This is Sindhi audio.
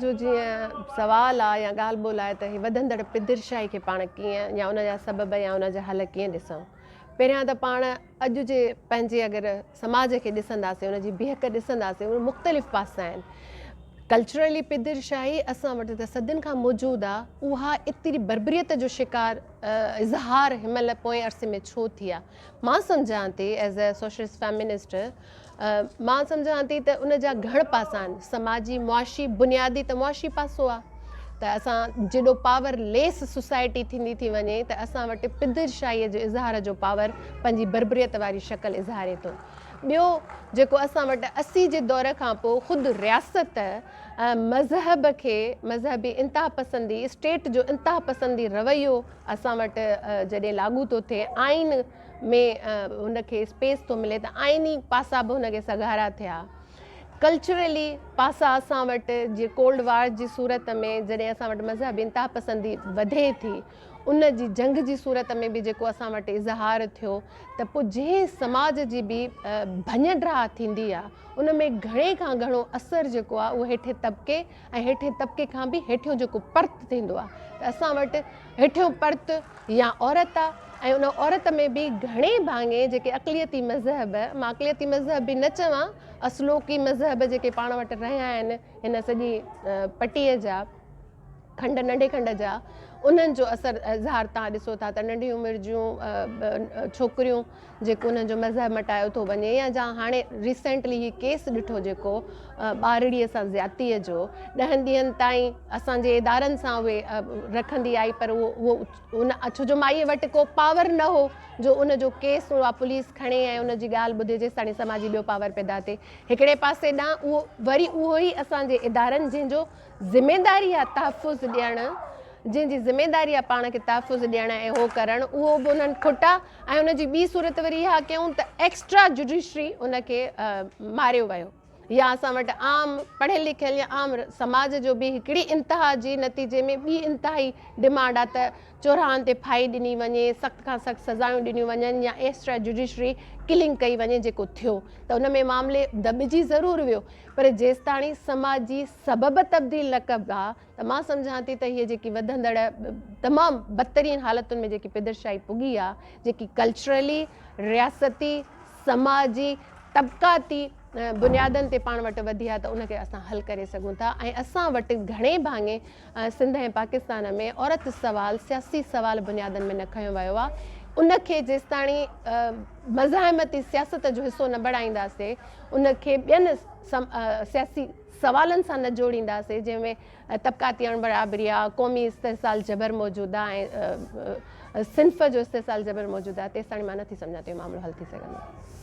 جو جيئن سوال آ يا ڳالهه ٻولهه آهي ته هي وڌندڙ پدرشاهي کي پاڻ ڪيئن يا ان جا سبب يا ان جا حل ڪيئن ڏسون. پهريان ته پاڻ اڄ جي پنهنجي اگر سماج کي ڏسنداسين ان جي بيهڪ ڏسنداسين اهي مختلف پاسا آهن. ڪلچرلي پدرشاهي اسان وٽ ته صدين کان موجود آ اها ايتري بربريت جو شڪار اظهار هن مهل پوئين عرصي ۾ ڇو ٿي آ. مان سمجهان ٿي ايز اي سوشلسٽ فيمنسٽ مان سمجهان ٿي ته ان جا گهڻ پاسا آهن، سماجي، معاشي، بنيادي ته معاشي پاسو آهي ته اسان جيڏو پاور ليس سوسائٽي ٿيندي ٿي وڃي ته اسان وٽ پدرشاهي جي اظهار جو پاور پنهنجي بربريت واري شڪل اظهاري ٿو. ٻيو جيڪو اسان وٽ 80 جي دور کان پوء خود رياست مذهب کي مذهبي انتها پسندي اسٽيٽ جو انتها پسندي رويو اسان وٽ جڏهن لاڳو ٿو ٿئي آئين ۾ هن کي اسپيس ٿو ملي ته آئيني پاسا به هن کي سگهارا ٿيا. ڪلچرلي پاسا اسان وٽ جي ڪولڊ وار جي صورت ۾ جڏهن اسان وٽ مذهبي انتها پسندي وڌي ٿي ان جي جنگ جي صورت ۾ به جيڪو اسان وٽ اظهار ٿيو ته پوء جنهن سماج جي به ڀڃ ڊاهه ٿيندي آ ان ۾ گهڻي کان گهڻو اثر جيڪو آ اهو هيٺين طبقي ۽ هيٺين طبقي کان به هيٺيون جيڪو پرت ٿيندو آ ته اسان وٽ هيٺيون پرت يا عورت آ ۽ ان عورت ۾ به گهڻي ڀاڱي جيڪي اقليتي مذهب، مان اقليتي مذهب به نه چوان، اصلوڪي مذهب جيڪي پاڻ وٽ رهيا آهن هن سڄي پٽيء جا، کنڊ ننڍي کنڊ جا، انهن جو اثر اظهار توهان ڏسو ٿا ته ننڍي عمر جون ڇوڪريون جيڪو انهن جو مذهب مٽايو ٿو وڃي يا جا هاڻي ريسينٽلي هي ڪيس ڏٺو جيڪو ٻارڙي سان زيادتي جو ڏهن ڏينهن تائين اسان جي ادارن سان اهي رکندي آئي پر اهو ان ڇو جو مائي وٽ ڪو پاور نه هو جو ان جو ڪيس اها پوليس کڻي ۽ ان جي ڳالهه ٻڌي جيستاڻي سماجي ٻيو پاور پيدا ٿئي هڪڙي پاسي ڏانهن اهو وري اهو ئي اسان جي ادارن جنهن جو ذميداري آ تحفظ ڏيڻ جنهن جي ذميداري آ پاڻ کي تحفظ ڏيڻ ۽ هو ڪرڻ اهو به انهن کٽا ۽ ان جي ٻي صورت وري اها ڪيون ته ايڪسٽرا جڊيشري ان کي ماريو ويو يا اسان وٽ عام پڙهيل لکيل يا عام سماج جو به هڪڙي انتها جي نتيجي ۾ ٻي انتهائي ڊمانڊ آ ته چوراهن تي ڦاهي ڏني وڃي سخت کان سخت سزائون ڏنيون وڃن يا ايڪسٽرا جڊيشري ڪلنگ ڪئي وڃي جيڪو ٿيو ته ان ۾ معاملي دٻجي ضرور ويو پر جيستاڻي سماجي سبب تبديل نه ڪبا ته مان سمجهان ٿي ته هيء جيڪي وڌندڙ تمام بدترين حالتن ۾ جيڪي پدرشاهي پڳي آ، جيڪي ڪلچرلي، رياستي، سماجي، طبقاتي بنيادن تي پاڻ وٽ وڌي آ ته ان کي اسان حل ڪري سگهون ٿا ۽ اسان وٽ گهڻي ڀاڱي سنڌ ۽ پاڪستان ۾ عورت سوال سياسي سوال بنيادن ۾ نه کنيو ويو آ ان کي جيستاڻي مزاحمتي سياست جو حصو نه بڻائينداسي ان کي ٻين سياسي سوالن سان نه جوڙينداسين جنهن ۾ طبقاتي اڻبرابري آ، قومي استحصال جبر موجود آ ۽ صنف جو استحصال جبر موجود آ تيستاڻي مان نٿي سمجهان ته اهو معاملو حل ٿي سگهندو.